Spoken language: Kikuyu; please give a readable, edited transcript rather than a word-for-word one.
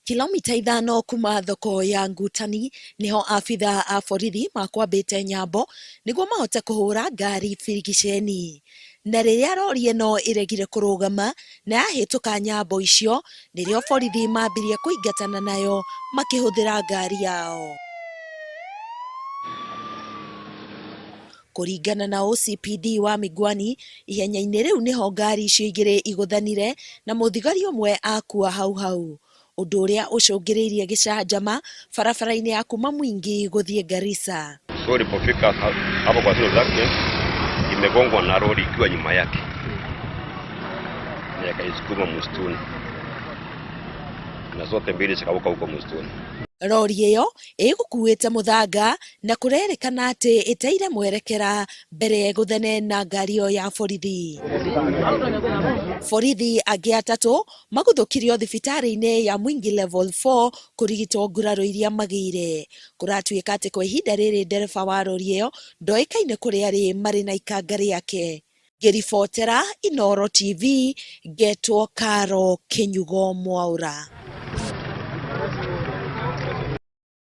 Kilomita 5 kuma thoko ya Ngutani niho abithaa a borithi makwambĩte nyambo nĩguo mahote kũhũra ngari birigiceni. Na rĩrĩa rori ĩno ĩregire kũrũgama na yahĩtũka nyambo icio, nĩrĩo borithi mambirie kũingatana nayo makĩhũthĩra ngari yao. Kũringana na OCPD wa Migwani, ihenya-inĩ rĩu nĩho ngari icio igĩrĩ igũthanire na mũthigari ũmwe akua hau hau. Ũndũ ũrĩa ũcũngĩrĩirie gĩcanjama barabara-inĩ ya kuma Mwingi gũthiĩ Garissa. So ilipofika hapo kwa zile zake imegongwa na lori ikiwa nyuma yake na ikaisukuma msituni na zote mbili zikaruka huko msituni. Rori ĩyo ĩgũkuĩte mũthanga na kũrerĩkana atĩ ĩteire mwerekera mbere ĩgũthane na ngari ĩyo ya borithi. Borithi angĩ atatũ maguthũkirio thibitarĩ-inĩ ya Mwingi Level 4 kũrigitwo nguraro iria magĩire. Kũratuĩka atĩ kwa ihinda rĩrĩ ndereba wa rori ĩyo ndoĩkaine kũrĩa arĩ marĩ na ikanga rĩake. Ngĩribotera Inooro TV, ngetwo Karo Kĩnyugo Mwaũra.